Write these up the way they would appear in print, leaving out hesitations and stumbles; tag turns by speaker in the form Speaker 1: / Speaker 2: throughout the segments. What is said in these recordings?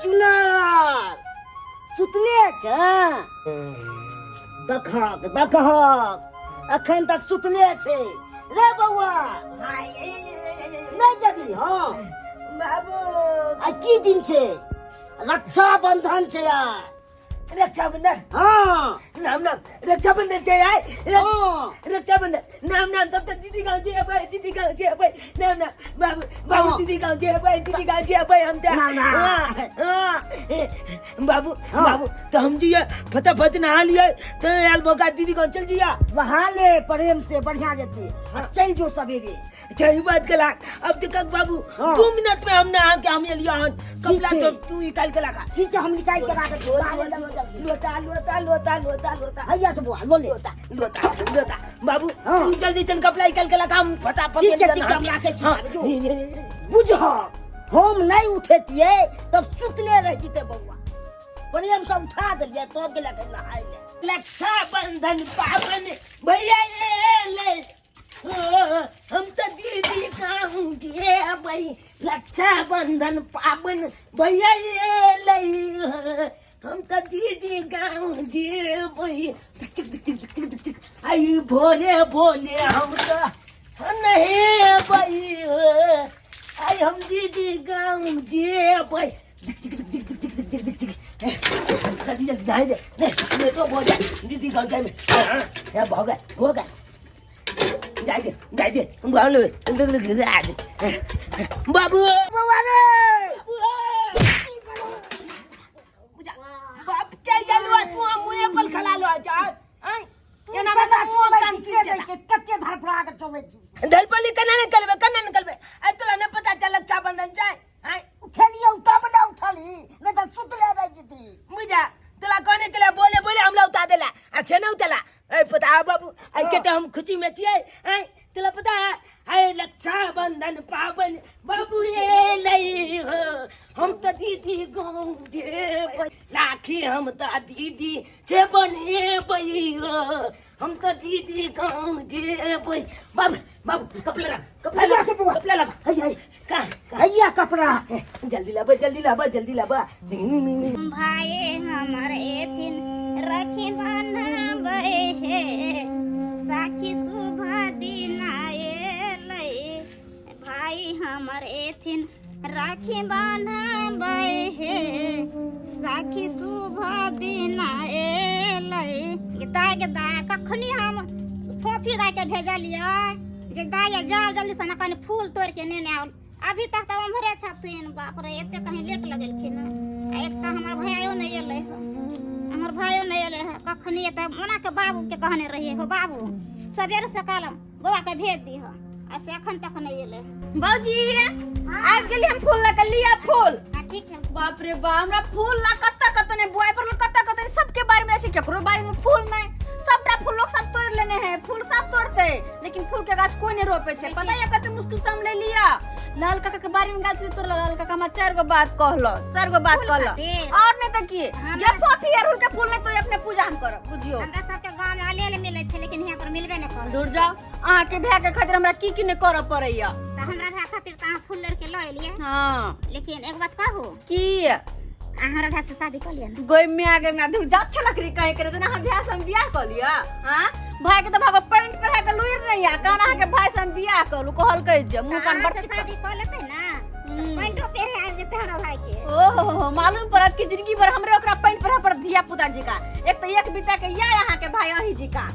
Speaker 1: चुनार सुतले छै देखक देखक अखन तक सुतले छै रे बौआ नहि जबी हँ
Speaker 2: बाबू
Speaker 1: आ की दिन छै रक्षाबंधन छै आइ
Speaker 2: रक्षाबंधन
Speaker 1: हाँ
Speaker 2: नाम नाम रक्षाबंधन छै आइ
Speaker 1: हाँ
Speaker 2: रक्षाबंधन नाम नाम तब तऽ दीदी गाँव जेबै दीदी गाँव जेबै नाम नाम बाबू बाबू
Speaker 1: हाँ।
Speaker 2: दीदी गाँव जेबै दीदी गाँव जेबै हम तऽ
Speaker 1: ना, ना।
Speaker 2: हाँ, हाँ। ए, बाबू
Speaker 1: हाँ।
Speaker 2: बाबू तऽ हम जइए फटाफट नहा लियै तऽ आयल मौका दीदी गाँव चल जइए
Speaker 1: वहाँ ले प्रेम से बढ़िया जेती चल जो सवेरे
Speaker 2: अच्छा ई बात कला अब तो कक बाबू
Speaker 1: हाँ।
Speaker 2: 2 मिनट में हम नहा के हम एलियो हन कपड़ा
Speaker 1: छै।
Speaker 2: तो तू निकाल के लगा
Speaker 1: ठीक छै हम निकाल के राखै छी बाहरे जल्दी जल्दी
Speaker 2: लोटा लोटा लोटा लोटा लोटा
Speaker 1: हैया से बुआ लो ले
Speaker 2: लोटा लोटा लोटा बाबू
Speaker 1: हाँ।
Speaker 2: तू जल्दी चल कपड़ा निकाल के लगा हम फटाफट
Speaker 1: ठीक छै
Speaker 2: एलियो
Speaker 1: ठीक छै
Speaker 2: नहा
Speaker 1: हम
Speaker 2: के।
Speaker 1: राखै छी
Speaker 2: हाँ।
Speaker 1: जो बुझ हम नहि उठेतियै तब सुतले रहि जेतै बौआ प्रेम से उठा देलियै तब गेलै नहाय ले
Speaker 2: रक्षाबंधन पावन भैया ले हम तऽ दीदी गाँव जेबै रक्षाबंधन पाबनि भैया एलै हम तऽ दीदी गाँव जेबै आई भोरे भोरे हम तऽ नहेबै आइ हम दीदी गाँव जेबै जल्दी जल्दी नहाय दे नहीं तो हो जाए दीदी गाँव जाए हो गए हो गए जाय दे जाय दे बाबू बाबू
Speaker 1: बौआ रे
Speaker 2: बाप के जलवा तू मुँहे पर खला लो जा
Speaker 1: तू केना चलै छी से दै के कते धड़फड़ा के चलै छी
Speaker 2: धरपली केना निकलबे केना निकलबे आ तोरा नहि पता चल रक्षाबंधन छै आँय
Speaker 1: उठेलियै तब ने उठली नहि तऽ सुतले रहि जेती
Speaker 2: बुझा तोरा कहने चले बोले बोले हमरा उता देला अच्छे न उतला ए पता है बाबू आई के तो हम खुशी में छियै आय तोरा पता है आय रक्षाबंधन पावन बाबू ये लई हो हम तो दीदी गाँव जेबै राखी हम तो दीदी जे बनेबै हो हम तो दीदी गाँव जेबै बाबू बाबू कपड़ा ला कपड़ा ला
Speaker 1: हैया से बुआ।
Speaker 2: कपड़ा ला
Speaker 1: हैया
Speaker 2: कहाँ
Speaker 1: हैया कपड़ा
Speaker 2: जल्दी लाबा जल्दी लाबा जल्दी लाबा
Speaker 3: भाई हमर एथिन रखी बनाबै हे साखी शुभ दिन एलै भाई हमर एथिन राखी बनाबै हे साखी शुभ दिन एलै दाय गे दाय कखनी हम फोफी दाय के भेजलियै जे दाय जाओ जल्दी से ने कनि फूल तोड़ के नेने आउ अभी तक तऽ उम्हरे छथिन बाप रे एते कहीं लेट लगेलखिन हँ आ एक तऽ हमर भाइयो नहि एलै हँ हमर भाइयो नहि एलै हँ कखनी एतै ओना के बाबूके कहने रहियै हो बाबू सबेरे सकाल बौआ के भेज दीह आ से एखन तक नहि एलै हँ
Speaker 4: बाबूजी आबि गेली हम फूल लऽ के लिअ फूल
Speaker 3: हँ ठीक छै
Speaker 4: बाप रे बा हमरा फूल ला कत्ता कत्ता ने बुआई पर कत्ता कत्ता ने सबके बारे में ऐसे केकरो बारे में फूल नहीं सबटा फूल लोग सब तोड़ लेने हैं फूल सब तोड़ते लेकिन फूल के गाछ कोई नहीं रोपे छे पता है कते मुश्किल से हम ले लिया लाल काका के बारे में गाछ से तोड़ला लाल काका हमरा चार गो बात कहलो चार गो बात
Speaker 3: फूल
Speaker 4: कहलो
Speaker 3: खातिर?
Speaker 4: और नहीं तो की
Speaker 3: हमरा-
Speaker 4: जे फोफी अरहुल के फूल नहीं तो अपने पूजा हम करब बुझियो
Speaker 3: हमरा सबके गाँव में अलेल मिलै छै लेकिन यहाँ पर मिलबे नहि करै
Speaker 4: दूर जाओ अहाँ के भाय के खातिर हमरा की की नहीं करऽ पड़ैया
Speaker 3: तऽ हमरा भाय खातिर तऽ अहाँ फूल लोढ़ के लऽ एलियै
Speaker 4: हाँ
Speaker 3: लेकिन एक बात कहू
Speaker 4: की
Speaker 3: अहाँ हमरा भाय से शादी कऽ लिअ ने
Speaker 4: गोई में आगे में आदमी जात खेलक री कहे करे जना हम बियाह से हम बियाह क लिया हां भाई के तो भागो पैंट पहिरा के लुइर नहीं आ कहना अहाँ के भाई से हम बियाह करू कहल कह जे मुंह कान
Speaker 3: अहाँ
Speaker 4: बड़
Speaker 3: से शादी कऽ लेतै ने तऽ पैंटो पहिरे आबि जेतै हमरा भाय के
Speaker 4: ओहो हो मालूम पड़त कि जिंदगी भर हमरे ओकरा पैंट पहिरा पर धिया पुता जी का एक तो एक बीता के या यहाँ के भाई अही जी का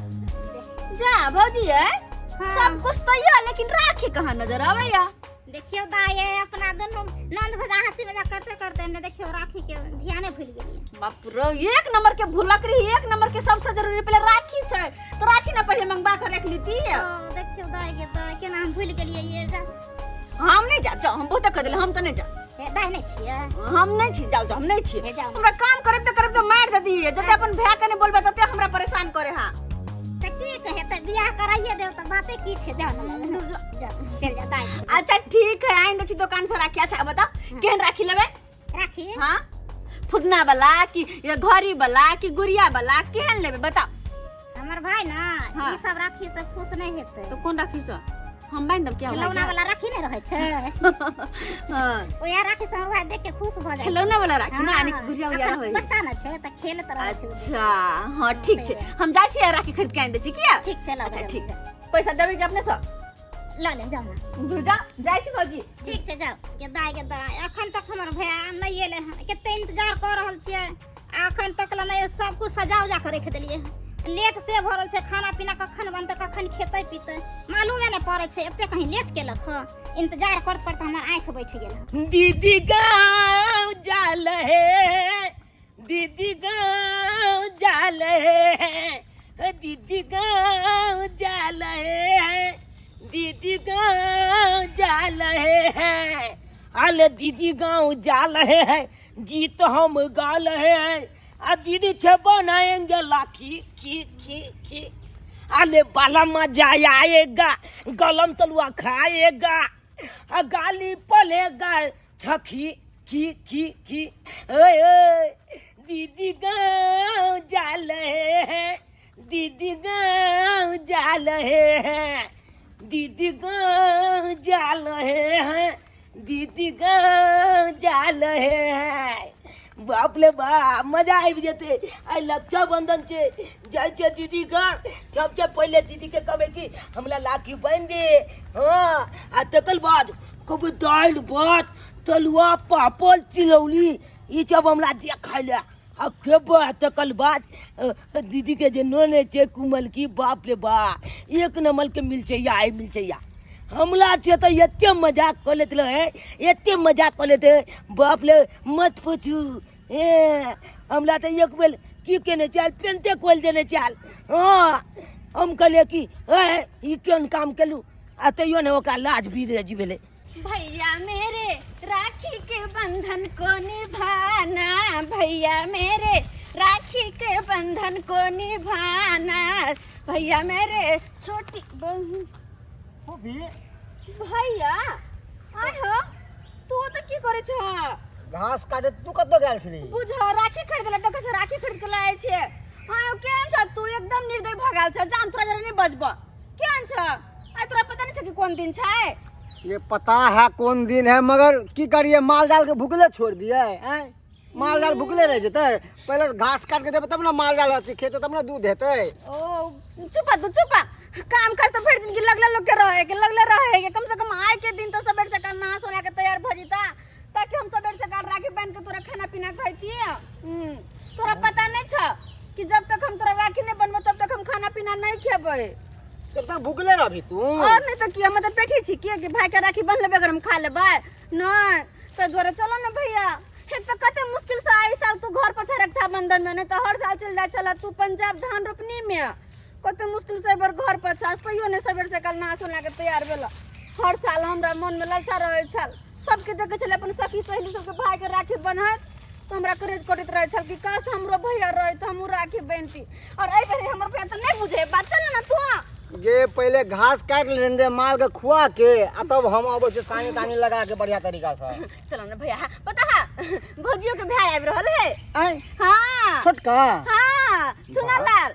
Speaker 4: जा भौजी है
Speaker 3: हाँ।
Speaker 4: सब कुछ तो या लेकिन राखी कहाँ नजर आवे या
Speaker 3: देखियौ दाय अपना दुनू नंद भजा हंसी मजाक करते करते हमे देखियौ राखी के ध्याने भूल गेलियै
Speaker 4: बाप रे एक नंबर के भूलक रही एक नंबर के सबसे जरूरी पहले राखी छै तो राखी ना पहले मंगवा के रख लीती
Speaker 3: ओ देखियौ दाय के दाय केना हम भूल गेलियै ये जा
Speaker 4: हम नहीं जाब जाओ हम बहुत कह दिले हम तो नहीं जाब
Speaker 3: हे दाय नहि छियै
Speaker 4: हम नहीं छी जाओ जाओ हम नहीं छी
Speaker 3: हे जाओ।
Speaker 4: हमरा काम करब त करब त मार दे दिए जते अपन भाय के नहीं बोलबे तते हमरा परेशान करे हा
Speaker 3: तऽ की कहे तऽ बियाह कराइए देब तऽ बाते की छै जाओ ने जाओ चलि जाओ दाय
Speaker 4: अच्छा ठीक है आइन दे छी दुकान से राखी अच्छा बताओ केहन राखी लेबे
Speaker 3: राखी
Speaker 4: हाँ फुदना वाला कि ये घड़ी वाला कि गुड़िया वाला केहन लेबे बताओ
Speaker 3: हमर भाय ने
Speaker 4: हाँ।
Speaker 3: ई सब राखी से खुश नहि हेतै
Speaker 4: तो कौन राखी से हम बांधि देब क्या
Speaker 3: खिलौना वाला राखी नहीं रहै छै।
Speaker 4: हां।
Speaker 3: ओएह राखी से हमरा देख के खुश भऽ जाइ छै।
Speaker 4: खिलौना वाला राखी ना, यानी कि गुड़िया उड़िया
Speaker 3: अखन
Speaker 4: रहै।
Speaker 3: बच्चा न छै तऽ खेलैत रहै छै।
Speaker 4: अच्छा हां, ठीक छै, हम जाइ छियै राखी खरीद के आनि दै छी किया।
Speaker 3: ठीक छै, लऽ
Speaker 4: अच्छा
Speaker 3: लेब।
Speaker 4: ठीक, पैसा देबै कि अपने सँ?
Speaker 3: लऽ लेब, जाउ ने।
Speaker 4: धुर जा, जाइ छी भौजी।
Speaker 3: ठीक छै, जाउ। गे दाय, गे दाय, अखन तक हमर भैया नहि एलै हन, कते इंतजार कऽ रहल छियै आ अखन तक लए नहि। सब कुछ सजा उजा कऽ राखि देलियै हन, लेट से भऽ रहल छै। खाना पीना कखन बनतै, कखन खेतै पीतै, मालूमे नहि पड़ै छै। एते कहीं लेट केलक हँ, इंतजार करत करत हमर आँखि बैठ गेल हन।
Speaker 2: दीदी गाँव जाल है, दीदी गाँव जाल है, दीदी गाँव जाल है, दीदी गाँव जाल है, अले दीदी गाँव जाल है, गीत हम गाल है, आ दीदी छे बनाएंगे लाखी खी खी खी, अले बाला मजा आएगा, गलम तलुआ खाएगा, आ गाली पलेगा छखी खी खी खी। ओए ओए, दीदी गाँव जाल है, दीदी गाँव जाल है, दीदी गाँव जाल है, दीदी गाँव जाल है। बाप रे बाप, मजा आबि जेतै। आइ रक्षाबंधन छै, जाइ छै दीदी गाँव। सबसे पहिले दीदी के कहबै कि हमरा राखी बान्हि दे। हँ, आ तकर बाद कहबै दालि भात तलुआ पापड़ चिलौली ई सब हमरा दे खाइ लए, आ खेबै। आ तकर बाद दीदी के जे नोने छै कुमल की, बाप रे बाप, एक नंबर के मिलचैया है, मिलचैया। हमला छै तऽ एते मजाक कऽ लेत रहे, एते मजाक कऽ लेत रहे, बाप रे मत पूछू। ए हमला तऽ एक बेर की केने चाल, पेंटे खोलि देने चाल। हँ, हम कहलियै कि ए ई केहन काम केलहुँ, आ तैयो ने ओकरा लाज भी भेलै।
Speaker 4: भैया मेरे राखी के बंधन को निभाना, भैया मेरे राखी के बंधन को निभाना, भैया मेरे छोटी बहन।
Speaker 5: फूफी।
Speaker 4: भैया आय हो, तू तऽ की करै छ?
Speaker 5: घास काटे। तू कतऽ गेल छली?
Speaker 4: बुझ, राखी खरीद ले, देखै छ राखी खरीद के लाए छियै। हाँ, केहन छ तू? एकदम निर्दय भऽ गेल छ। जान, तोरा जरा नहि बजब। केहन छ? आइ तोरा पता नहीं छ कि कोन दिन छै?
Speaker 5: ये पता है कौन दिन है, मगर की करिए, माल जाल के भूखले छोड़ दिए हैं? माल जाल भूखले रह जेतै। पहले घास काट के देबै तब ना माल जाल अथी खेतै, तब ना दूध हेतै।
Speaker 4: ओ चुपा, तू चुपा। काम काज तो भरि दिन के लगले लोग के रहे के, लगले रहे के। कम से कम आय के दिन तो सबेर से काल नहा सोना के तैयार भ जेता, ताकि हम सबेर से काल राखी बांध के तोरा खाना पीना खैती। तोरा पता नहीं छ कि जब तक हम तोरा राखी नहीं बनबो तब तक हम खाना पीना नहीं खेबै।
Speaker 5: तब तक भूखले रहबी तू?
Speaker 4: और नहीं तो की, हम तो पेठी छी किया कि भाई के राखी बन लेबे अगर हम खा लेबै नहीं। तो द्वारा चलो ना भैया, एक तो कते मुश्किल से आई साल तू घर पर छे रक्षाबंधन में, नहीं तो हर साल चल जाए छला तू पंजाब धान रोपनी में। कते मुश्किल से एबर घर पर छा, कहियो नहीं सबेर से कल नहा सोना के तैयार भेल। हर साल हमरा मन में लालसा रहे छल, सबके देखे छल अपन सखी सहेली सबके भाई के राखी बन्हत तो हमरा करेज कटैत रहे छल कि काश हमरो भैया रहे तो हमहूँ राखी बन्हती। और एहि बेर हमर भैया तो नहीं बुझे बात। चल ना तू।
Speaker 5: गे पहले घास काट लेने दे, माल के खुआ के, आ तब हम अबै छी सानी तानी लगा के बढ़िया तरीका से।
Speaker 4: चलो ना भैया। हाँ, पता है भौजियो के भाई आबि रहल है।
Speaker 5: आय?
Speaker 4: हाँ।
Speaker 5: छोटका?
Speaker 4: हाँ, चुना लाल।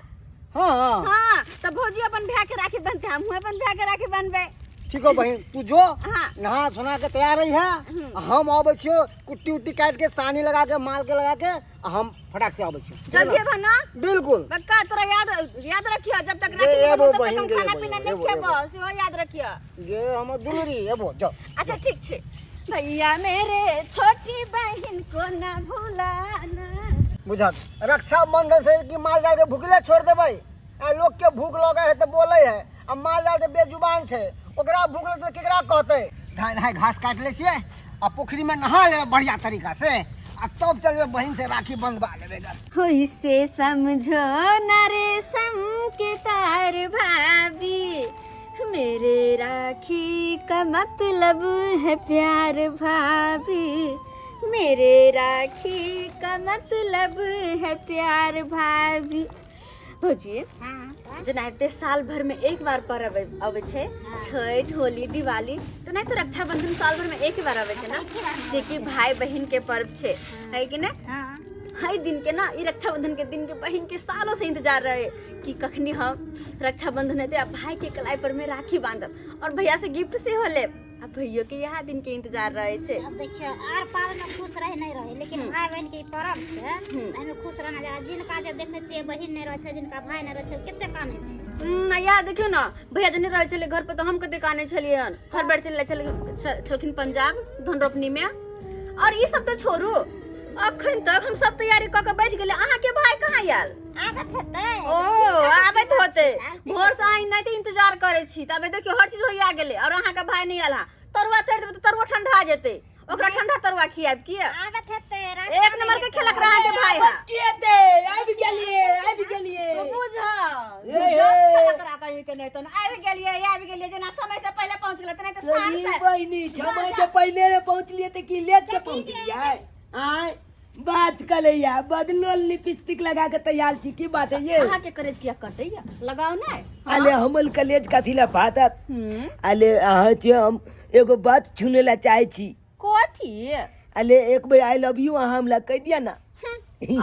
Speaker 5: हाँ।
Speaker 4: हाँ, तो भौजी अपन भैया के राखी बनते, हमहूँ अपन भैया के राखी बनबे।
Speaker 5: ठीक हो बहिन, तू जो।
Speaker 4: हाँ।
Speaker 5: नहा सोना के तैयार रही है, हम अबै छियो कुट्टी उट्टी काट के सानी लगा के माल के लगा के, आ हम फटाक से अबै छियो।
Speaker 4: जल्दी अबह ना।
Speaker 5: बिल्कुल।
Speaker 4: पक्का तोरा याद याद रखियो, जब तक
Speaker 5: गे,
Speaker 4: राखी नहीं
Speaker 5: एबो
Speaker 4: बनबो तब तक
Speaker 5: बहिन
Speaker 4: हम
Speaker 5: गे,
Speaker 4: खाना
Speaker 5: एबो,
Speaker 4: पीना
Speaker 5: एबो,
Speaker 4: नहीं
Speaker 5: एबो।
Speaker 4: खेबो, सेहो याद रखियो।
Speaker 5: गे हमर दुलरी, एबो जाओ।
Speaker 4: अच्छा ठीक छै। भैया मेरे छोटी बहन को ना भुलाना।
Speaker 5: बुझल रक्षाबंधन से कि माल जाल के भूखले छोड़ देबै? आ लोग के भूख लगे है तो बोले है, आ माल जाल के बेजुबान छै, ओकरा भूख लगतै केकरा कहतै? धाय धाय घास काटि लै छियै आ पोखरी में नहा लेबै बढ़िया तरीका से, आ तब चलबै बहिन से राखी बंधवा लेबै गर।
Speaker 4: हो इसे समझो न रेशम के तार भाभी, मेरे राखी का मतलब है प्यार भाभी, मेरे राखी का मतलब है प्यार भाभी। भौजी, जेना एते साल भर में एक बार पर्व अबै छै, छठि, होली, दिवाली, तऽ नहि तऽ रक्षाबंधन साल भर में एक बार अबै छै ना, जे कि भाई बहिन के पर्व छै, है कि ने?
Speaker 3: हाँ।
Speaker 4: हई दिन के ना ई रक्षाबंधन के दिन के बहिन के सालों से इंतजार रहे कि कखनी हम रक्षाबंधन हेतै आ भाई के कलाई पर में राखी बांधब और भैया से गिफ्ट सेहो लेब। आ भैयो के इएह दिन के इंतजार रहे छै।
Speaker 3: अब देखियो आर पाबनि में खुश रहे नहीं रहे, लेकिन भाई बहन के ई पर्व छै, एहिमे खुश रहना चाही। जिनका जे देखै छियै बहिन नहीं रहै छै, जिनका भाई नहीं रहै छै, कते कानै छै।
Speaker 4: इएह देखियौ ने, भैया जे नहीं रहै छलै घर पर तऽ हम कते कानै छलियै हन। हर बेर चलि जाइ छलखिन पंजाब धन रोपनी में। और ई सब तऽ छोड़ू, अखन तक हम सब तैयारी कऽ के बैठ गेलियै, अहाँके भाई कहाँ आयल?
Speaker 3: आबैत हेतै।
Speaker 4: ओ आबैत होतै, भोर से अहाँ नहि तऽ इंतजार करै छी, तबे देखियौ हर चीज होइया गेलै और अहाँके भाई नहि आयल। हँ तरुआ तरि देबै तऽ तरुआ ठंडा जेतै, ओकरा ठंडा तरुआ खियाब की?
Speaker 3: आबैत हेतै।
Speaker 4: एक नंबर के खेलक रहा के भाई।
Speaker 2: आबैत की हेतै? आबि गेलियै, आबि गेलियै।
Speaker 4: बुझ
Speaker 2: ए, हे।
Speaker 4: खेलक रहा कहीं के नहि तऽ आबि गेलियै, आबि गेलियै, जेना समय से पहिले पहुँच गेलै तऽ नहि तऽ शाम
Speaker 2: सही
Speaker 4: से।
Speaker 2: बहिनी, समय से पहिले ने पहुँचलियै तऽ की लेट के पहुँचलियै? आँय बात कलैया बदलो लिपस्टिक लगा के तैयार छी, की बात है ये?
Speaker 4: अहाँ के करेज किया कटैया? लगाओ ने।
Speaker 2: अले हमल कलेज कथी ला फाटत? अले अहाँ जे हम एगो बात छुने ला चाहे छी।
Speaker 4: कथी?
Speaker 2: अले एक बेर I love you अहाँ हमरा कह दिया ना।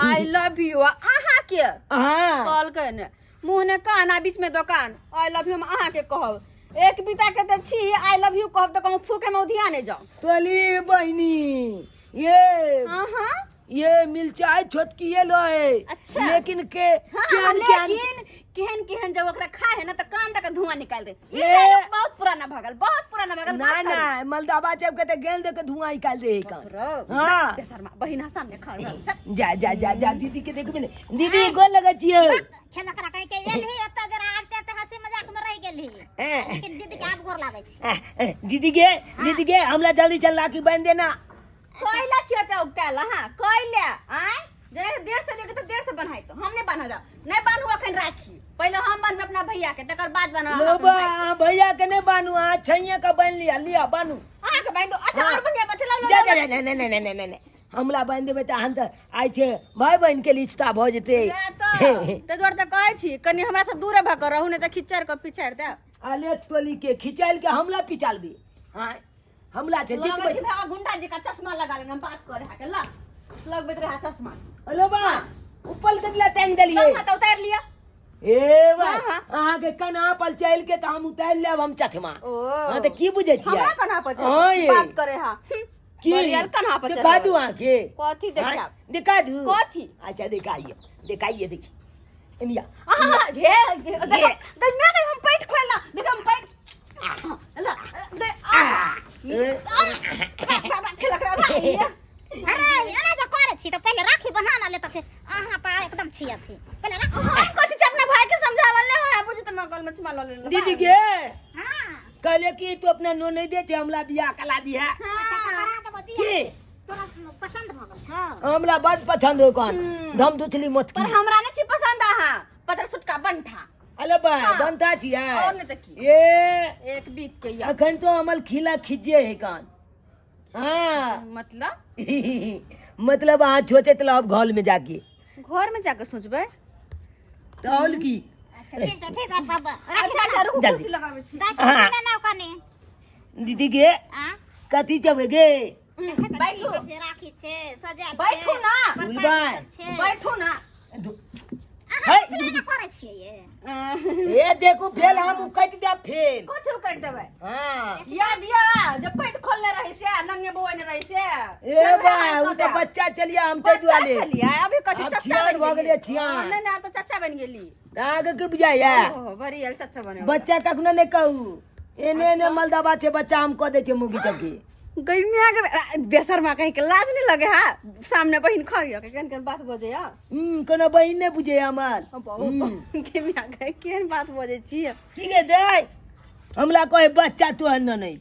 Speaker 4: I love you अहाँ के?
Speaker 2: हाँ।
Speaker 4: कहलकै ने मुँह ने कान आ बीच में दोकान। I love you हम अहाँ के कहब? एक बीता के तऽ छी, I love you कहब तऽ कहूँ फूके में उधिया नहि जाओ।
Speaker 2: तोली बहिनी ये
Speaker 4: हाँ हाँ
Speaker 2: ये मिलचाई छोटकी ये लो है।
Speaker 4: अच्छा।
Speaker 2: लेकिन के
Speaker 4: हाँ,
Speaker 2: केहन केहन
Speaker 4: लेकिन केहन केहन जब ओकरा खाए है ना तऽ कान तक धुआं निकाल दे। ई
Speaker 2: ये।
Speaker 4: डायलॉग बहुत पुराना भगल, बहुत पुराना भगल।
Speaker 2: ना
Speaker 4: बस करू।
Speaker 2: ना मलदाबा जब के गेल दे के धुआं निकाल दे है कान।
Speaker 4: रो,
Speaker 2: हाँ।
Speaker 4: बेशर्मा बहिना सामने खड़ रहल।
Speaker 2: जा जा जा जा दीदी के देखबे ने, दीदी गोल लगै छियै।
Speaker 3: खेलक रखै के एलही ओतऽ जरा आबिते तऽ हंसी मजाक में रहि गेलही, लेकिन दीदी के आब गोर लागै छी।
Speaker 2: दीदी के, दीदी के हमरा जल्दी चल राखी बांध देना।
Speaker 4: कैला छियै ते उगताल? हाँ कैला? आय जेना देर से लेके तऽ देर से बनाई तो हम नहीं बान्ह जाओ, नहीं बान्हू अखन राखी, पहिले हम बान्हबै अपना भैया के तकर बाद बान्हब
Speaker 2: लो
Speaker 4: अपन
Speaker 2: बा,
Speaker 4: भाई के।
Speaker 2: अहाँ भैया के नहीं बान्हू, अहाँ छैया के बान्हि लिया, लिया बान्हू।
Speaker 4: अहाँ के बान्हि दो। अच्छा और बढ़िया बच्चा लाओ,
Speaker 2: जा
Speaker 4: लाओ,
Speaker 2: जा नहीं नहीं नहीं नहीं नहीं, हमरा बान्हि देबै तऽ अहाँ तऽ आइ छै भाई बहिन के रिश्ता भऽ जेतै।
Speaker 4: वएह तऽ ताहि दुआरे तऽ कहै छी कनि हमरा से दूरे भऽ कऽ रहू, नहि तऽ खिचड़ कऽ पिछाड़ि देब।
Speaker 2: अले टोली के खिचाइल के हमरा पिचालबी? हाँ हमरा छै
Speaker 4: लगै
Speaker 2: जितबै
Speaker 4: छै भाई गुंडा जी का चश्मा लगा लेना, हम बात करे है के ला लगबैत रहे चश्मा।
Speaker 2: अरे बा ऊपर कतला टांग देलियै?
Speaker 4: हाँ तऽ उतारि लिअ।
Speaker 2: ए बा
Speaker 4: हाँ, हाँ।
Speaker 2: अहाँ के कन्हा पर चल के तऽ हम उतारि लेब हम चश्मा।
Speaker 4: ओ।
Speaker 2: हाँ तऽ की बुझै छियै?
Speaker 4: हमरा कन्हा पर चढ़
Speaker 2: हाँ ये।
Speaker 4: बात करे हा।
Speaker 2: की
Speaker 4: बरियल कन्हा पर
Speaker 2: दिखा
Speaker 4: चढ़।
Speaker 2: दू अहाँ के?
Speaker 4: कथी देखायब?
Speaker 2: हाँ, दिखा दू।
Speaker 4: कथी?
Speaker 2: अच्छा दिखाइए, दिखाइए, देखिए इंडिया।
Speaker 4: आहा, घे घे, देखो, गई मैं गई, हम पेट खोला, देखो हम पेट ला दे आ खेलक रहा भाई।
Speaker 3: अरे एना जे करै छी तऽ पहिले राखी बन्हा ना ले, तऽ फेर अहाँ तऽ एकदम छी अथी। पहिले राखी
Speaker 4: हम कथी छै, अपना भाई के समझावल नहीं है, बुझू तऽ मगल में चुमा ल लेलक।
Speaker 2: दीदी के
Speaker 3: हाँ
Speaker 2: कहले कि तू अपना नो नहीं दे छै, हमरा बियाह कला दी है।
Speaker 3: अच्छा तऽ करा देबो बियाह।
Speaker 2: की
Speaker 3: तोरा पसंद भऽ गेल छौ?
Speaker 2: हमरा बड पसंद हो कौन धम दुचली मत
Speaker 4: पर
Speaker 2: की।
Speaker 4: हमरा नहीं छी पसंद अहाँ पतर सुटका बंठा।
Speaker 2: अरे बा बनता छियै
Speaker 4: और नहीं तऽ की?
Speaker 2: ए
Speaker 4: एक बीत के या
Speaker 2: अखन तो अमल खिला खिजे है कान। हाँ
Speaker 4: मतलब?
Speaker 2: मतलब अहाँ सोचैत रहब घर में जाके।
Speaker 4: घर में जाके सोचबै
Speaker 2: तऽ और की?
Speaker 3: अच्छा ठीक छै, ठीक छै, तब राखी
Speaker 4: अच्छा अच्छा रुकू,
Speaker 2: जल्दी।
Speaker 4: कुर्सी लगाबै छी।
Speaker 3: राखी
Speaker 2: हाँ।
Speaker 3: ना ना कनी।
Speaker 2: दीदी के
Speaker 3: आ
Speaker 2: कथी चबे गे?
Speaker 4: बैठू।
Speaker 3: राखी छै सजायल छै,
Speaker 4: बैठू ना।
Speaker 3: प्रसाद
Speaker 2: बुलबाय।
Speaker 3: सब छै।
Speaker 4: बैठू ना।
Speaker 3: अहाँ कथी लए करै छियै ये?
Speaker 2: ए देखू फेल हम उकटि देब फेल।
Speaker 4: कथी उकटि देबै?
Speaker 2: हाँ
Speaker 4: याद या जब पेट खोलने रही से नंगे बौआने रही से।
Speaker 2: ए बा उ तऽ बच्चा चलिए हम ताहि
Speaker 4: बच्चा
Speaker 2: दुआरे
Speaker 4: छलियै, अभी कथी
Speaker 2: आब
Speaker 4: चच्चा
Speaker 2: छियान
Speaker 4: बनि
Speaker 2: भऽ गेलियै,
Speaker 4: गेलियै।
Speaker 2: छियान।
Speaker 4: हाँ, नहीं नहीं आब तऽ चच्चा बनि गेली।
Speaker 2: तऽ अहाँके की बुझाइया?
Speaker 4: ओहो बड़ी आयल चच्चा बने।
Speaker 2: बच्चा कखनो नहि कहू, एने एने मलदाबा छै बच्चा, हम कऽ दै छियै मुगी चौकी।
Speaker 4: गई मिया के बेशर्मा कहीं के लाज नहीं लगे हा, सामने बहिन खड़ी के केहन केहन बात बजै या।
Speaker 2: कोनो बहिन नहि बुझै हमर।
Speaker 4: के मिया के केहन बात बजै छियै?
Speaker 2: की गे दाइ हमरा कहे बच्चा तोहर ननैद।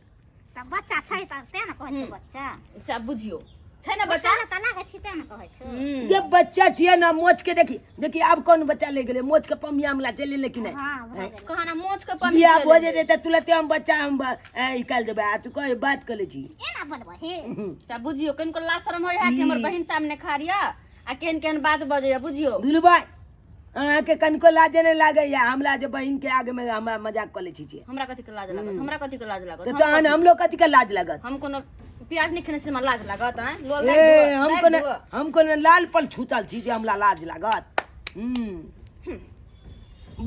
Speaker 3: तऽ बच्चा छै तऽ तें ने कहै छै बच्चा।
Speaker 4: सब बुझियो छै ने बच्चा
Speaker 3: बच्चा तऽ लागै छै तें ने कहै छै।
Speaker 2: जे बच्चा छियै ने मोच के देखी देखी आब कोन बच्चा ले गेलै मोच के पमिया हमरा चलि एलै कि नहि?
Speaker 3: हाँ भऽ गेलै।
Speaker 4: कहाँ ना मोच के पमी
Speaker 2: बियाह
Speaker 4: चलि
Speaker 2: भऽ
Speaker 4: एलै।
Speaker 2: जेतै तऽ तुरते हम बच्चा हम निकालि देबै आ तू कहे बात कऽ लै छी।
Speaker 3: एना बोलबै हे?
Speaker 4: सब बुझियो कनिको लाज शरम होय है कि हमर बहिन सामने खारिया आ केहन केहन बात बजैया बुझियो।
Speaker 2: दुनू भाई अहाँके कनिको लाजे नहि लागैया हमरा जे बहिन के आगे में हमरा मजाक कऽ लै छी?
Speaker 4: हमरा कथी के लाज लागत? हमरा कथी के लाज लागत?
Speaker 2: तऽ तहन हमरो कथी के लाज लागत?
Speaker 4: हम कोनो प्याज नहीं खेने से हमरा लाज लागत हैं लोल दाइ
Speaker 2: ए
Speaker 4: धुअ,
Speaker 2: हम
Speaker 4: दाइ
Speaker 2: कोने
Speaker 4: धुअ।
Speaker 2: हम कोने लाल पल छूतल छी जे हमरा लाज लागत।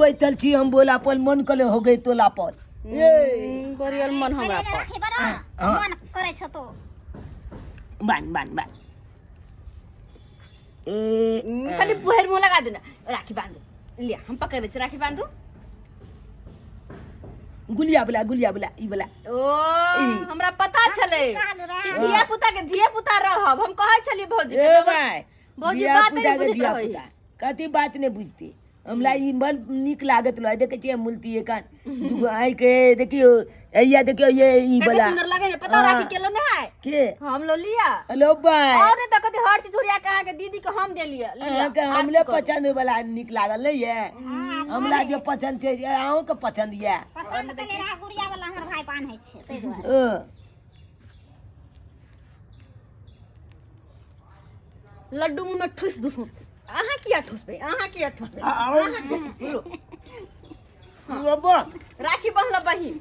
Speaker 2: बैठल छी हम बोला पल मन कले हो गई तोला पल। ए
Speaker 4: बरियल मन हमरा
Speaker 3: पहिले
Speaker 4: पर
Speaker 3: राखी बड़ा
Speaker 2: हाँ।
Speaker 3: मन करै छ तो।
Speaker 2: बान बान बान ए
Speaker 4: खाली पुहर मुँह लगा देना राखी बांधू लिया हम पकड़ दै छी राखी बांधू।
Speaker 2: गुलिया वाला गुलिया वाला ई वाला।
Speaker 4: ओ हमरा पता छलै
Speaker 3: कहलु रहे।
Speaker 4: कि धिया पुता के धिया पुता रहब हम कहै छलियै भौजी के
Speaker 2: ए
Speaker 4: तऽ हमर-
Speaker 2: भाई
Speaker 4: भौजी
Speaker 2: धिया
Speaker 4: बात
Speaker 2: पुता
Speaker 4: नहि
Speaker 2: के
Speaker 4: बुझैत
Speaker 2: धिया
Speaker 4: रहै।
Speaker 2: पुता कथी बात नहि बुझते हमरा ई बड़ नीक लागत रहे। देखै छियै मूर्ति एखन दूगो आँखि के देखियौ हैया देखियौ ये ई
Speaker 4: कते
Speaker 2: वाला।
Speaker 4: सुंदर लगे ने पता
Speaker 2: हाँ।
Speaker 4: राखी केलो ने है
Speaker 2: के
Speaker 4: हम लो लिया।
Speaker 2: हेलो भाई
Speaker 4: और नहीं तो कथी हर चीज ओरिया के अहाँके दीदी के हम देलियै लिअ,
Speaker 2: अहाँके
Speaker 4: आर
Speaker 2: हमले
Speaker 4: की करू?
Speaker 2: पसंद वाला नीक लागल नहीं है हमरा जे पसंद छै से अहूँके पसंद यऽ।
Speaker 3: पसंद कने रहा गुड़िया वाला हमर भाई बान्है छै ताहि दुआरे।
Speaker 4: लड्डू मुँह में ठुस दुसू अहाँ किया ठुसबै अहाँ किया ठुसबै अहाँ किया ठुसबै?
Speaker 2: बाबा
Speaker 4: राखी बन्हल बहिन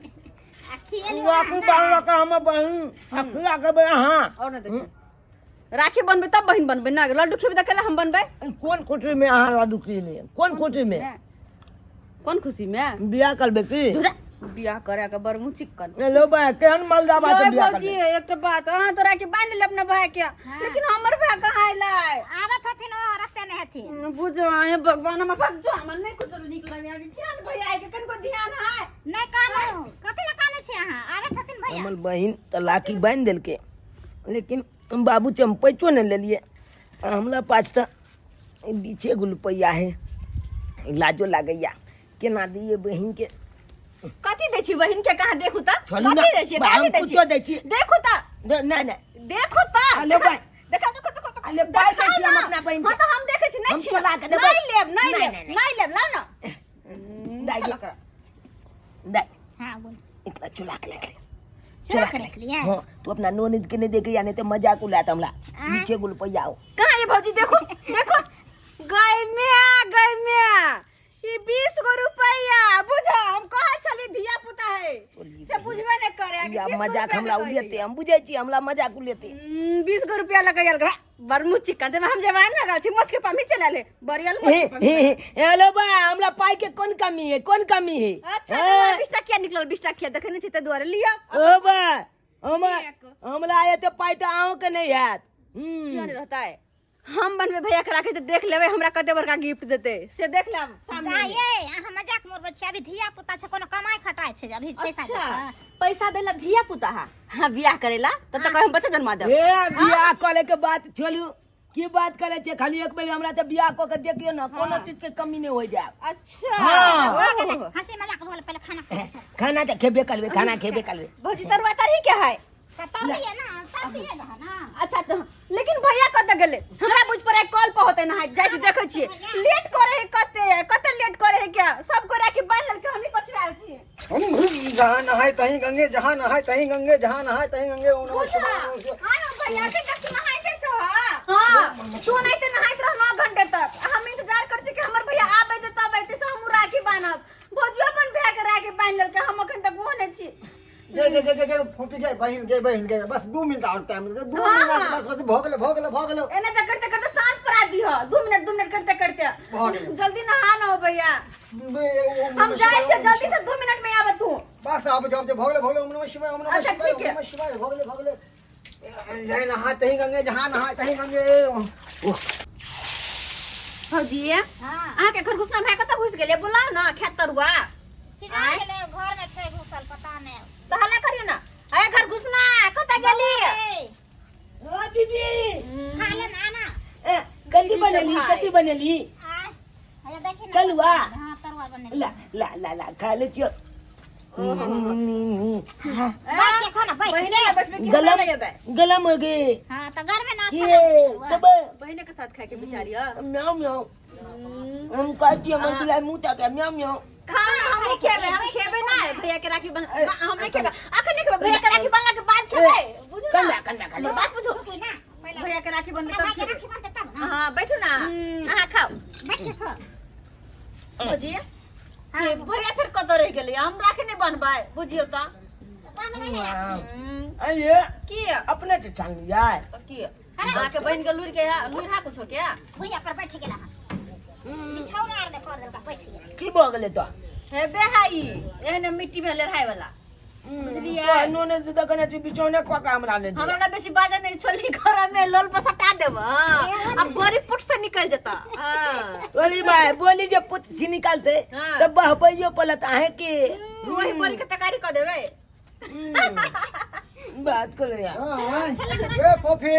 Speaker 3: आ खिएलियै
Speaker 2: राखी बान्हल के हमर बहिन आ खिया के बे अहाँ
Speaker 4: और न देखियौ राखी बनबै तब बहिन बनबै ना लड्डू खेबै तऽ केला हम बनबै।
Speaker 2: कोन खुशी में अहाँ लड्डू खिएलियै? कोन खुशी में?
Speaker 4: कोन खुशी में
Speaker 2: बियाह करबै की?
Speaker 4: धुरा, बियाह करे के बड़ मुँह चिक्कन।
Speaker 2: हेलो भाई केहन मलदा बात
Speaker 4: यौ
Speaker 2: बियाह
Speaker 4: भौजी
Speaker 2: करबै?
Speaker 4: एकटा बात अहाँ तऽ राखी बान्हि लेब अपना भाई के लेकिन हमर भाई कहाँ अयलै?
Speaker 3: आबत हथिन ओ रास्ते में हथिन।
Speaker 4: बुझो हे भगवान हमरा भगजो हमरा नहि कुछ नीक लगे केहन भैया के कनिको ध्यान है
Speaker 3: नहि कानू कथी लए कानै छी अहाँ? आबत हथिन भैया।
Speaker 2: हमर बहिन तऽ राखी बान्हि देलकै लेकिन हम बाबू चम्पैचो नहि लेलियै। हमरा पास तऽ बीसे गो रुपैआ है लाजो लागैया केना दियै बहिन के।
Speaker 4: कथी दै छी बहिन के? कहाँ देखू तऽ
Speaker 2: छोड़ू ना,
Speaker 4: कथी दै छी?
Speaker 2: बा, हम
Speaker 4: कथी दै
Speaker 2: कुछो दै छी।
Speaker 4: देखू तऽ।
Speaker 2: नहि नहि
Speaker 4: देखू तऽ।
Speaker 2: अले भाई।
Speaker 4: देखा देखो देखो देखो।
Speaker 2: अले भाई दै
Speaker 4: देखाउ
Speaker 2: छी हम
Speaker 4: ना।
Speaker 2: अपना बहिन के।
Speaker 4: हाँ तऽ हम देखै छी नहि
Speaker 2: हम
Speaker 4: छी।
Speaker 2: चोरा के देबै।
Speaker 4: नहि लेब नहि
Speaker 2: नहि,
Speaker 4: लेब
Speaker 2: नहि, नहि।
Speaker 4: नहि लेब लाउ ना।
Speaker 2: दाइ गे। दाइ।
Speaker 3: हाँ बोल।
Speaker 2: एकरा चोरा के रख ले।
Speaker 3: चोरा के रख लियै?
Speaker 2: हाँ तू अपना नोनित के नहीं देखे या नहीं तो मजाक उड़ात हमरा। नीचे गो रुपैया हो।
Speaker 4: कहाँ ये भौजी देखो देखो गय में गय में ई 20 गो रुपैया बुझो हम कहै छली धिया पुता है से बुझबे नहि करे कि
Speaker 2: या
Speaker 4: 20 गो
Speaker 2: मजाक
Speaker 4: रुपैया
Speaker 2: हमरा
Speaker 4: लगै
Speaker 2: उलेते हम बुझै छी हमरा मजाक उलेते।
Speaker 4: 20 गो रुपैया लगै गेल बड़ मुँह चिक्कन देबै हम जवान लगल छी मोछ के पम्मी चला ले बरियल मोछ के पम्मी।
Speaker 2: हे हेलो बा हमरा पाई के कोन कमी है? कोन कमी है?
Speaker 4: अच्छा तुम्हारा 20 टकिया निकलल 20 टकिया देखै नहि छी ताहि दुआरे लिअ।
Speaker 2: ओ बा हमरा
Speaker 4: एक।
Speaker 2: हमरा एते पाई तऽ अहूँ के नहीं हैत।
Speaker 4: किया नहीं रहता है? हम बनबे भैया के राखी तऽ देख लेबै हमरा कते बड़का गिफ्ट देतै से देख लेब सामने में।
Speaker 3: दाइ ये अहाँ मजाक मोरबै छी अभी धिया पुता छै कोनो कमाइ खटाइ छै अभी पैसा
Speaker 4: अच्छा
Speaker 3: देतै।
Speaker 4: पैसा देला धिया पुता हा हाँ बियाह करेला तब तक हम बच्चा जन्मा देब।
Speaker 2: ए बियाह करे के बात छोड़ू की बात करे छै खाली एक बेर हमरा तऽ बियाह कऽ के देखियौ ना कोनो चीज के कमी नहीं हो जाए।
Speaker 4: अच्छा
Speaker 2: हाँ।
Speaker 4: ओहो।
Speaker 3: हंसी मजाक भऽ गेल पहिले खाना खाइ छै।
Speaker 2: खाना तऽ खेबे करबै खाना खेबे करबै।
Speaker 4: भौजी तरुआ तरही के है?
Speaker 3: तऽ तरही ना तरही ना ना।
Speaker 4: अच्छा तो लेकिन भैया कतऽ गेलै? हमरा बुझ पर कॉल पर होते ना जाइ छी देखै छियै लेट करे है कते कते लेट करे है क्या सब को राखी बान्हि लेलकै हमही पछुआल छी।
Speaker 5: जहाँ नहाय तहीं गंगे जहाँ नहाय तहीं गंगे जहाँ नहाय तहीं गंगे ओम नमः
Speaker 4: बुझा
Speaker 5: शिवाय, ओम नमः शिवाय।
Speaker 4: आयो भैया के तक नहाइते छौ हां तू नहीं ते नहाइत रह 9 घंटे तक हम इंतजार कर छी कि हमर भैया आबे ते तब आते से हम राखी बान्हब। भौजी अपन भैया के राखी बान्हि लेलकै हम अखन तक ओहो नहि छी।
Speaker 5: गे गे गे गे गे फूफी गे बहिन गे बहिन गे बस 2 मिनट और टाइम दे 2
Speaker 4: हाँ,
Speaker 5: मिनट
Speaker 4: हाँ।
Speaker 5: बस बस भऽ गेलै भऽ गेलै भऽ गेलै।
Speaker 4: एना तऽ करते करते साँझ परा दीह 2 मिनट 2 मिनट करते करते
Speaker 5: भऽ गेलै।
Speaker 4: जल्दी नहा ना हो भैया।
Speaker 5: बे, ओम
Speaker 4: हम
Speaker 5: नमः
Speaker 4: जाइ
Speaker 5: शिवाय,
Speaker 4: छियै
Speaker 5: ओम
Speaker 4: जल्दी से 2 मिनट में आब तू।
Speaker 5: बस आब जाब भऽ गेलै भऽ गेलै ओम नमः शिवाय ओम नमः
Speaker 4: अच्छा,
Speaker 5: शिवाय
Speaker 4: ठीक
Speaker 5: ओम
Speaker 4: है।
Speaker 5: नमः शिवाय भऽ गेलै भऽ गेलै। जय नहाय तहीं गंगे जहाँ नहाय तहीं गंगे। ओह।
Speaker 4: भौजी
Speaker 3: हाँ।
Speaker 4: अहाँके घर घुसना भाई कतऽ घुसि गेलै? बोलाउ ना खेत तरुआ।
Speaker 3: की जाने गेलै घर में छै घुसल पता नहि।
Speaker 4: तऽ हल्ला करियौ ना। अरे घर घुसना कतऽ गेली?
Speaker 3: ए,
Speaker 2: हाँ दीदी
Speaker 3: खा ले ना ना।
Speaker 2: ए, कथी
Speaker 4: दीदी के
Speaker 2: बनेली?
Speaker 4: भाई।
Speaker 2: कथी बनेली?
Speaker 3: आय हैया देखी ना।
Speaker 2: कलुआ?
Speaker 3: हाँ तरुआ बनेली।
Speaker 2: ला ला ला ला खा ले छियो।
Speaker 3: बैठ के खा ना बैठ।
Speaker 4: बहिने लग बैठबे कि हमरा
Speaker 2: गलम
Speaker 4: लग एबै?
Speaker 2: गलम हो गए।
Speaker 3: हाँ तऽ घर में ना
Speaker 2: के
Speaker 3: अच्छा लगतै
Speaker 2: तब
Speaker 4: बहिने के साथ खाए के बिचारी ह।
Speaker 2: म्याऊ म्याऊ हम कहै छी हमर बिलाइ मुँह ताके म्याऊ म्याऊ।
Speaker 4: खाना हम नहीं खेबै हम खेबै ना भैया के राखी बन हम नहीं खेबै अखन नहीं खेबै भैया के राखी बनला के बाद खेबै बुझू ना।
Speaker 2: कन्ना कन्ना खा ले।
Speaker 4: हमर बात बुझू
Speaker 3: रुकी ना पहिले
Speaker 4: भैया के राखी बनले तब
Speaker 3: भाई के
Speaker 4: खेबै।
Speaker 3: राखी बनतै तब ना।
Speaker 4: हाँ बैठू ना अहाँ खाओ
Speaker 3: बैठ के खा।
Speaker 4: भौजी ये भैया फिर कतऽ रहि गेलै? हम राखी नहीं बनबै बुझियौ तऽ।
Speaker 3: बनबै नहि राखी।
Speaker 2: आइए
Speaker 4: की
Speaker 2: अपने से छान लिया
Speaker 4: तो की अहाँ के बहन के लूर के है लूर हा कुछो के
Speaker 3: भुइया पर बैठ गेला हन बिछौना आर ने कर देलका बैठ गेला
Speaker 2: की भऽ गेलै तो
Speaker 4: हे बे हाई एहने मिट्टी में लेरहाय वाला बुझलियै
Speaker 2: कहनो ने तऽ देखने छी बिछौने कऽ के हमरा ले
Speaker 4: हमरा ना बेसी बाजा नहीं छोली घर में लोल पर सटा देब हाँ। अब बड़ी पुट से निकल जेता हाँ।
Speaker 2: बोली भाई बोली जे पुत छी निकालते
Speaker 4: हाँ।
Speaker 2: तऽ बहबैयो पड़त अहें के
Speaker 4: वही बड़ी के तकारी कर देबे
Speaker 2: बात कर यार
Speaker 5: हाँ, ए फोफी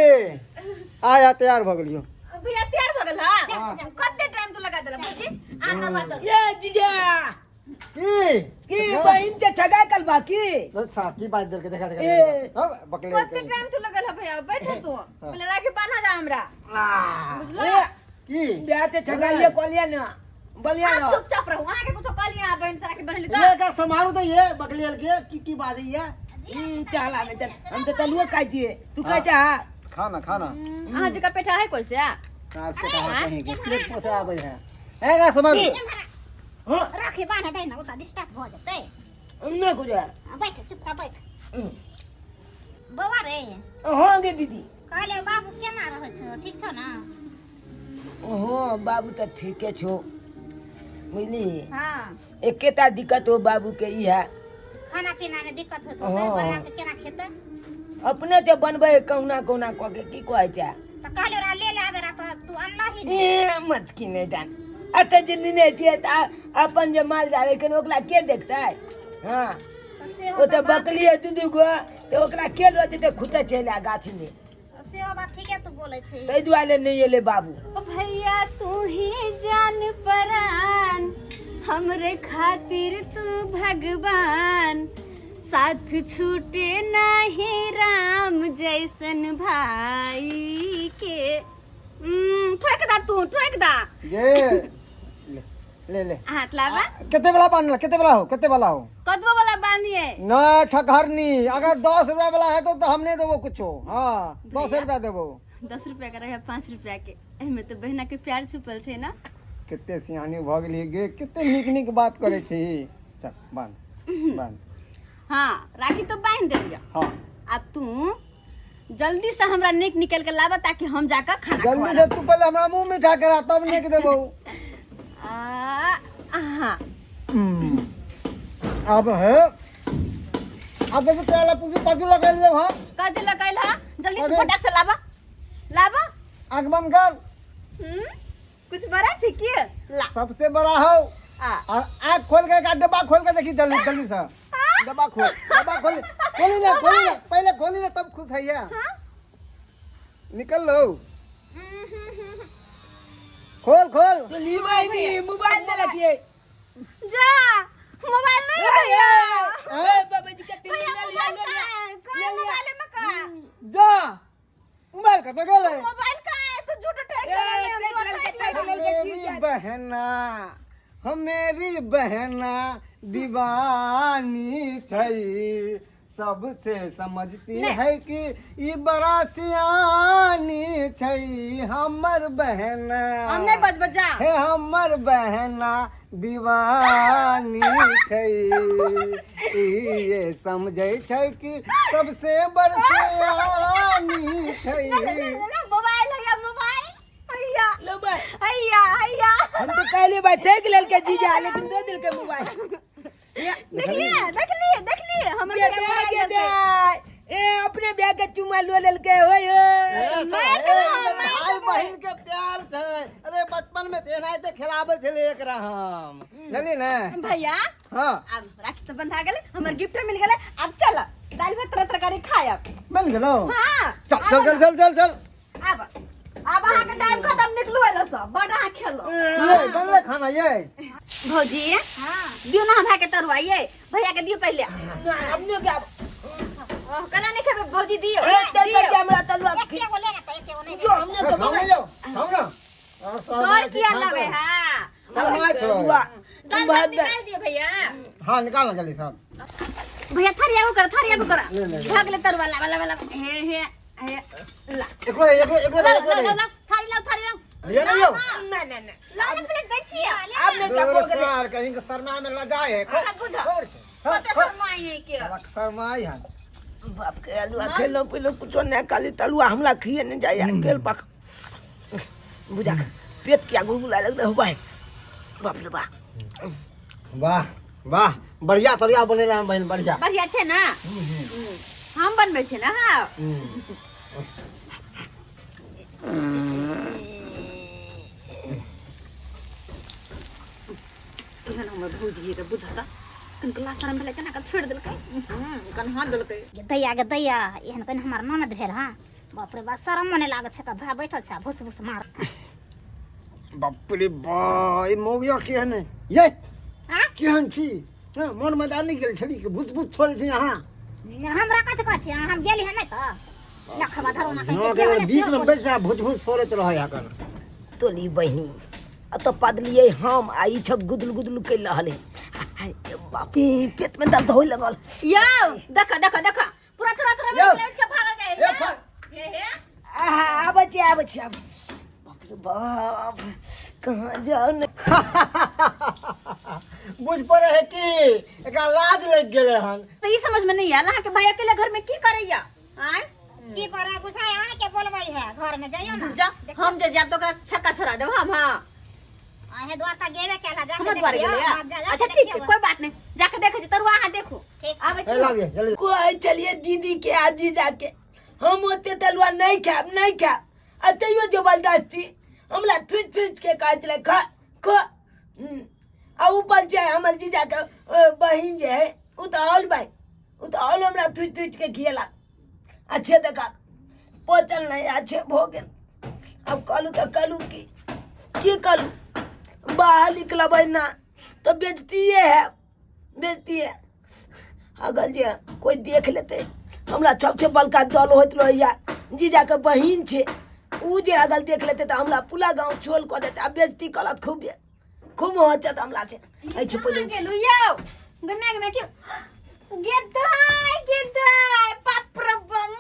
Speaker 5: आया तैयार भऽ गेलियो
Speaker 4: भैया तैयार भ गेल हां कते टाइम तो लगा देला भौजी आ तरुआ तर
Speaker 2: ये जीजा
Speaker 5: की
Speaker 2: की बहिन के छगा कल बाकी
Speaker 5: साफ की बात देल के देखा देखा
Speaker 2: ए।
Speaker 5: देखा। हाँ, बकले
Speaker 4: कते टाइम तो लगल है भैया बैठ तू पहले राखी बांधा जा हमरा
Speaker 2: ए,
Speaker 5: की
Speaker 2: ब्याह से छगाइए कहलिए ना बोलिए
Speaker 4: आप
Speaker 2: ना
Speaker 4: चुपचाप रहो वहां के कुछो कहलिए बहन से राखी बन्हली
Speaker 5: ये
Speaker 4: त
Speaker 5: का समारू तो ये बकलेल के की की बात है ये
Speaker 2: चला नहीं चल हम तो तलुआ खाइ छियै तू खाइ छा
Speaker 5: खाना खाना
Speaker 4: अहाँ जका पेठा है कैसे
Speaker 5: कार पेटा है कहीं के पेट पोसे आबै है ए का समारू
Speaker 2: हां
Speaker 3: राखी बान्ह दे ने ओतऽ डिस्टर्ब भऽ जेतै
Speaker 2: नहि गुजर
Speaker 3: आ, बैठ चुपचाप बैठ बौआ रे
Speaker 2: हाँ गे दीदी
Speaker 3: कहले बाबू केना रहै छौ ठीक छौ ने
Speaker 2: हाँ बाबू तऽ ठीके छौ बुझली
Speaker 3: हाँ
Speaker 2: एकेटा दिक्कत हो बाबू के ई है
Speaker 3: खाना पीना में दिक्कत होत होतै
Speaker 2: हाँ।
Speaker 3: बना के केना खेतै
Speaker 2: अपने जे बनबै कहुना कहुना कऽ के की कहै छै
Speaker 3: तऽ कहले रहा ले ले आबे रहा तऽ तू अनलही नहि
Speaker 2: ए मत की नहि जान एतऽ जे लेने छियै तऽ अपन जे माल जाल है ओकरा के देखतै हाँ
Speaker 3: तऽ सेहो
Speaker 2: ओ तऽ
Speaker 3: तऽ बात
Speaker 2: बकली है दू दू गो तऽ ओकरा के लऽ जेतै खुते चलि आ गाछमे
Speaker 3: सेहो बात ठीके तू बोलै छी
Speaker 2: ताहि दुआरे नहि एलै बाबू
Speaker 4: ओ भैया तू ही जान परान हमरे खातिर तू भगवान साथ छूटे नाही राम जैसन भाई के ठोक दा तू ठोक दा
Speaker 5: ये ले ले ले
Speaker 4: हाथ लावा
Speaker 5: कितने वाला बांधला कितने वाला हो कितने वाला हो
Speaker 4: कदबो वाला बांधिए
Speaker 5: ना ठकहरनी अगर 10 रुपया वाला है तो हम नहीं देबो कुछो। हाँ, 10 रुपया देबो।
Speaker 4: 10 रुपया के रहे 5 रुपया के, एहिमे तो बहिना के प्यार छुपल छै ना।
Speaker 5: कते सियानी भऽ गेली गे, कते नीक नीक बात करै छी। चल बांध बांध।
Speaker 4: हाँ, राखी तो बांध देलिए।
Speaker 5: हाँ।
Speaker 4: आ तू जल्दी से हमरा नेक निकल के लाबा ताकि हम जाकर खाना
Speaker 5: जल्दी से तू पहले हमरा मुंह मीठा करा तब नेक देबो।
Speaker 4: आ हाँ।
Speaker 5: अब है अब देखी तोरा पूजी कद्दू लगा लियो। हाँ।
Speaker 4: कथी लगैल हा? जल्दी से
Speaker 5: अरे।
Speaker 4: फटाक से लाबा लाबा।
Speaker 5: आँख बंद कर।
Speaker 4: कुछ बड़ा छै की ला।
Speaker 5: सबसे बड़ा हो।
Speaker 4: आ
Speaker 5: और आँख खोल के का डब्बा खोल के देखी, जल्दी जल्दी से डब्बा खोल, डब्बा खोल। खोली ना, खोली ना, पहले खोली ना तब खुश है। निकल लो, खोल खोल।
Speaker 2: तो ली बहिनी मोबाइल देलक ये।
Speaker 4: जा, मोबाइल नहीं भैया।
Speaker 2: ए बाबा जी के
Speaker 4: भैया मोबाइल कहाँ है? कहाँ है मोबाइल में कहाँ?
Speaker 5: जा, मोबाइल कतऽ गेलै?
Speaker 4: मोबाइल कहाँ है? तू झूठ ठेक
Speaker 2: ए,
Speaker 4: रहा है।
Speaker 2: देख ललके, देख ललके।
Speaker 5: मेरी बहना, हम मेरी बहना दीवानी छै, सबसे समझती है कि ई बड़ा सियानी छै हमर बहना।
Speaker 4: हम नहीं बजब, जा।
Speaker 5: हे हमर बहना दीवानी छै, ई ये समझै छै कि सबसे बड़ सियानी छै।
Speaker 4: मोबाइल हैया, मोबाइल हैया।
Speaker 2: लो भाई।
Speaker 4: हैया हैया।
Speaker 2: हम तो कहले भाई फेंक लेलके जीजा, लेकिन दे दिलके मोबाइल।
Speaker 4: देखलिए देखलिए देखलिए हमर
Speaker 2: के
Speaker 4: भैया
Speaker 2: दे
Speaker 4: मोबाइल
Speaker 2: के दे।
Speaker 4: देलकै।
Speaker 2: ए अपने ब्याह के चुमा लो लेलके होय होय।
Speaker 5: भाई बहिन के प्यार छै। अरे बचपन में तऽ एनाहिते खेलाबै छलै एकरा हम, बुझलियै ने?
Speaker 4: भैया।
Speaker 5: हाँ।
Speaker 4: अब राखी सब बंधा गेलै, हमर गिफ्ट मिल गेलै, अब चल दालि भात तरह तरकारी खायब।
Speaker 5: बन गेलौ।
Speaker 4: हाँ।
Speaker 5: चल चल चल चल चल चल।
Speaker 4: आब आब अहाँके टाइम खत्म, निकलू एलो सब, बड अहाँ खेलो।
Speaker 5: ये बनले खाना ये?
Speaker 4: भौजी, दियौ ना हमरा के तरुआ। ये भैया के दियौ पहिले।
Speaker 2: हमने के
Speaker 4: कला नहीं खेबै भौजी, दियौ।
Speaker 2: ए तेल
Speaker 4: दियौ।
Speaker 2: के हमरा तलुआ
Speaker 3: एके गो लेना तऽ एके गो नहीं।
Speaker 2: जो हमने के
Speaker 5: खाओ ना, जाओ खाओ ना। और
Speaker 4: डर किया लगे हाँ?
Speaker 5: शर्माय छौ।
Speaker 4: दाल भात निकाल दियो भैया।
Speaker 5: हाँ, निकाल ना जल्दी साहब।
Speaker 4: भैया थरिया को कर, थरिया को कर।
Speaker 5: ले, ले, ले।
Speaker 4: भाग ले तरुआ, लावा लावा लावा, हे हे हे ला।
Speaker 5: एकरो दे, एकरो, एकरो दे।
Speaker 4: लाओ।
Speaker 5: एकरो
Speaker 4: लाओ।
Speaker 5: दे।
Speaker 4: लाओ थारी, लाओ थारी, लाओ।
Speaker 5: ये नहीं हो।
Speaker 2: ना ना ना।
Speaker 4: लाओ ना, प्लेट दै छियै।
Speaker 2: आपने क्या
Speaker 5: दूर
Speaker 2: बोल गए?
Speaker 5: सार कहीं के शर्मा में लजाए है।
Speaker 4: सब बुझ।
Speaker 5: छोड़,
Speaker 4: कते
Speaker 5: छोड़।
Speaker 4: शर्माई है के?
Speaker 5: साला शर्माई है।
Speaker 2: बाप के अलुआ खेलो पीलो कुछो नहीं, खाली तलुआ हमरा खिए नहीं जाए तेल पक बुझा के पेट क्या गुलगुला लगले हो भाई। बाप रे बाप।
Speaker 5: वाह वाह, बढ़िया तरिया बनेला हन बहिन, बढ़िया।
Speaker 4: बढ़िया छै ना? हम बनबै छै ना? हाँ। एहन हमर भौजी के बुझता कनक लाशरम भेलै, केना कऽ छोड़ि देलकै, कन्हा देलकै।
Speaker 3: गे दैया, गे दैया, एहन कनि हमर ननद भेल। हाँ, बाप रे बाप, शरम नहि लागै छै? भाय बैठल छै, भूस भूस मार।
Speaker 5: बाप रे बा, ई मौगिया केहन है ये?
Speaker 3: हाँ?
Speaker 5: केहन छी? हाँ, मन में दानी गेल छली कि भूत भूत छोड़े छी अहाँ।
Speaker 3: हमरा कथी कहै छी? हम गेली हँ नहि तऽ लखबा धरो ना कहीं।
Speaker 5: हाँ,
Speaker 3: के जे
Speaker 5: बीच में बैस आ भूत भूत छोड़ैत रहै अखन।
Speaker 1: तोली बहिनी, आ तऽ पदलियै हम आ ई छब गुदल गुदल कहि रहल है। हाय, बाप रे, पेट में दर्द होय लगल।
Speaker 4: यौ देख देख देख, पूरा थोड़ा थोड़ा
Speaker 5: यौ।
Speaker 4: उठ के भागल जाए।
Speaker 5: ए,
Speaker 4: हे हे।
Speaker 1: आहा, आबै छी, आबै छी, आबै। बाप रे बाप, कहाँ जाउ ने?
Speaker 5: बुझ पड़े है कि एकरा लाज लागि गेलै हन।
Speaker 4: तऽ ई समझ में नहीं आयल, अहाँके भाई अकेले घर में की करैया? आँय?
Speaker 3: की करे बुझाय, अहाँके बोलबै है, घर में जइयो ना।
Speaker 4: जा, हम जे जायब तऽ ओकरा छक्का छोड़ा देब हम। हाँ।
Speaker 3: अहे द्वार तक गेबे केला, जाके
Speaker 4: हमर द्वारे
Speaker 3: देखियौ,
Speaker 4: गेलै।
Speaker 3: हाँ, जा- जाके
Speaker 4: अच्छा ठीक छै।
Speaker 3: देखियौ।
Speaker 4: कोई बात नहीं, जाके देखै छी। तरुआ अहाँ देखू।
Speaker 3: ठीक।
Speaker 4: आबै
Speaker 5: ए,
Speaker 4: छी।
Speaker 5: लाबिए जल्दी।
Speaker 2: कोई चलिए दीदी के आजी जाके, हम ओते तलुआ नहीं खायब, नहीं खायब, आ तैयो जबरदस्ती हमरा थुच थुच के कहै छलै खा खा। आ ऊपर जे हमर जीजा के बहिन जे है, उ तऽ और भाई, उ तऽ और हमरा थुच थुच के खियेलक। अच्छे देखा पचल नहीं, अच्छे भो गेल। अब कहलू तऽ कहलू की की कहलू, बाहर निकलबै ना तऽ बेजतिए है, बेजतिए। अगर जे कोई देख लेतै हमरा, सबसे बड़का दल होइत रहैया जीजाके बहिन छै, उ जे अगर देख लेतै तऽ हमरा पूरा गाँव छोल कऽ देतै आ बेजती करत खूबे, खूब हँचत हमरा छै। एहि छै पहिले।
Speaker 4: कहाँ गेलू यौ? गमे गमे के गे दाय, गे दाय, बाप रे बम,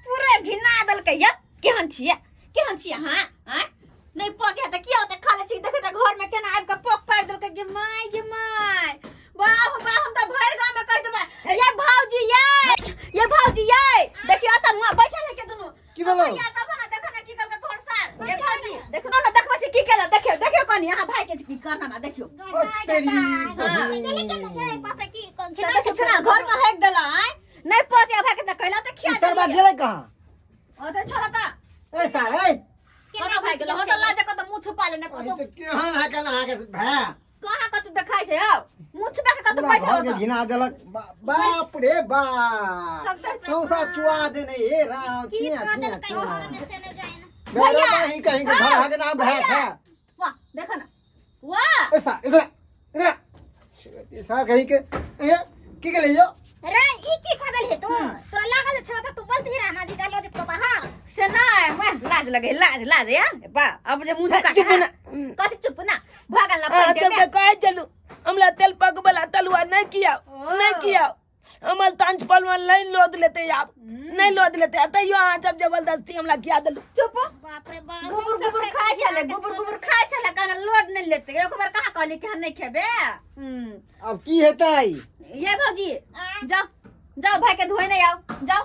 Speaker 4: पूरे घिना देलकै यौ। केहन छियै, केहन छियै अहाँ? आँय, नहि पचे तऽ किया ओते खा लै छी? देखै तऽ घर में केना आबि कऽ पोक पारि देलकै। गे माय, गे माय, बाप बाप, हम तऽ भरि गाँव में कहि देबै। ये भौजी, ये ये भौजी, ये देखियौ तऽ मुँह बैठल है के दुनू।
Speaker 5: की भेलौ?
Speaker 4: भैया तब ना देखो ना की करके तोहर सार। ये भौजी देखो ना, देखबै छी की केला। देखियौ, देखियौ कनी अहाँ भाई के की करना, देखियौ।
Speaker 5: ओ तेरी बहिन।
Speaker 3: बाप रे, की
Speaker 4: तऽ देखै छी ना, घर में हेक देला। आँय, नहि पहुँचे भाई के तऽ कहला तऽ
Speaker 5: ई
Speaker 4: खिया
Speaker 5: सरबा
Speaker 4: देलियै।
Speaker 5: गेलै कहाँ?
Speaker 4: ओ तऽ छोड़ा तऽ।
Speaker 5: ए सार, ए।
Speaker 4: कोना भाई गेलो? हो तऽ लाज कऽ तऽ मुँह छुपा लेने
Speaker 5: अरे
Speaker 4: कतौ।
Speaker 5: तऽ केहन है केना अहाँके भाय?
Speaker 4: कहाँ कतौ देखाइ छै यौ? मुँह छुपा के कतौ
Speaker 5: पूरा
Speaker 4: बैठल
Speaker 5: घर के
Speaker 4: होतौ।
Speaker 5: घिना देलक। बाप रे बाप,
Speaker 4: सब
Speaker 5: सौसा चुआ देने। हे राम,
Speaker 3: की
Speaker 5: छिया
Speaker 3: कऽ
Speaker 5: छिया
Speaker 3: देलकै
Speaker 5: छिया।
Speaker 3: घर में से नहि जाय ना।
Speaker 5: मेरा
Speaker 4: भैया!
Speaker 5: बहिन कहीं के घर हगना भैंस है।
Speaker 4: वाह, देखो ना, वाह।
Speaker 5: ए सा, इधर आ, इधर आ। सार कहीं के, ए की के लियो?
Speaker 3: रे, ई की कऽ देलही तू? तोरा लागल छौ तऽ तू बोलती रह ना, जीजा लऽ जेतौ बाहर।
Speaker 4: से नहि, वाह, लाज लगे, लाज लाज या बा। अब जे मुँह झुका के
Speaker 2: चुप ना।
Speaker 4: कथी चुप ना भऽ गेल ना?
Speaker 2: अहाँ
Speaker 4: पानि
Speaker 2: सबके
Speaker 4: में
Speaker 2: कहै छलू, हमरा तेल पक वाला तलुआ नहीं कियाओ, नहीं कियाओ, हमर तांच पलवा नहीं लोद लेते, आब नहीं लोद लेते, आ तैयो अहाँ सब जबरदस्ती हमरा खिया देलू।
Speaker 4: चुप।
Speaker 3: बाप रे बाप।
Speaker 4: गुबुर गुबुर खाइ छलै, गुबुर गुबुर खाइ छलै, कहना लोड नहि लेतै। एक बार कहाँ कहली कि हम नहि खेबे?
Speaker 5: अब की हेतै?
Speaker 4: ये भौजी, जाओ जाओ, भाई के धोए नहीं आओ, जाओ।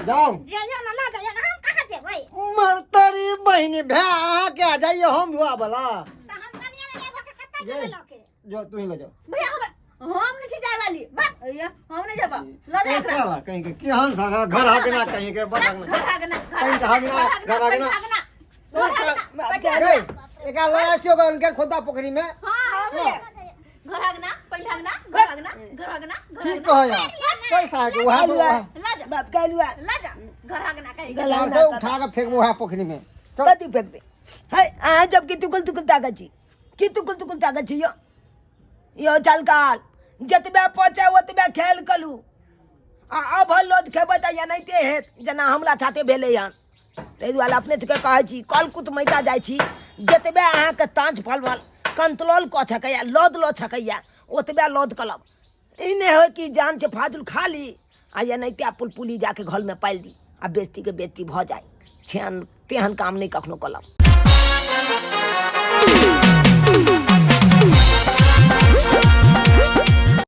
Speaker 5: जाओ।
Speaker 3: जइयो ना, लऽ जइयो ना, हम कहाँ जेबै?
Speaker 5: मरतरी बहिनी, भै अहाँ के आ जाइए, हम धुआ वाला।
Speaker 3: तऽ हम कनिया मनिया भऽ के कतऽ
Speaker 5: ये।
Speaker 3: जेबै लऽ के?
Speaker 5: जो तू ही ले जाओ।
Speaker 4: भैया, हम नहीं छी जाय वाली बात, ये हम नहीं जेबा, ल जा
Speaker 5: ए
Speaker 4: एकरा।
Speaker 5: साला कहीं के केहन साला घर हगना कहीं के बड़ हगना।
Speaker 4: घर हगना, घर
Speaker 5: कहीं के हगना, घर हगना।
Speaker 4: हगना।
Speaker 5: सर सर, ए एकरा लऽ छियो उनके खोदा पोखरी में।
Speaker 4: हां, हमरे घर हगना, पैंट हगना, घर हगना, घर हगना, घर
Speaker 5: ठीक
Speaker 4: हगना।
Speaker 5: कह यार, पैसा के वहाँ
Speaker 2: कहलुआ।
Speaker 4: ल जा।
Speaker 2: बाप कहलुआ।
Speaker 4: ल जा, घर हगना कहीं के।
Speaker 2: गला
Speaker 5: से उठा के फेंकबो वहाँ पोखरी में, चल।
Speaker 2: कथी फेंक दे है? अहाँ जब की तुकुल तुकुल ताकत छी, की तुकुल तुकुल ताकत छी? यो यो चलकाल जतबे पचे ओतबे खेल कलू, आ अब लोद खेबै तऽ एनाहिते हेत जेना हमरा साथे भेलै हन। ताहि दुआरे अपने सबके कहै छी, कल कुत मैता जाइ छी, जतबे अहाँके ताँच फल फल कंट्रोल कऽ सकैए, लौद लऽ सकैए, ओतबे लौद कलब। ई नहि होइ कि जान छै फाजुल खा ली आ एनाहिते पुलपुली जाके घरमे पालि दी आ बेजतीके बेजती भऽ जाइ छेहन, तेहन काम नहि कखनो कलब।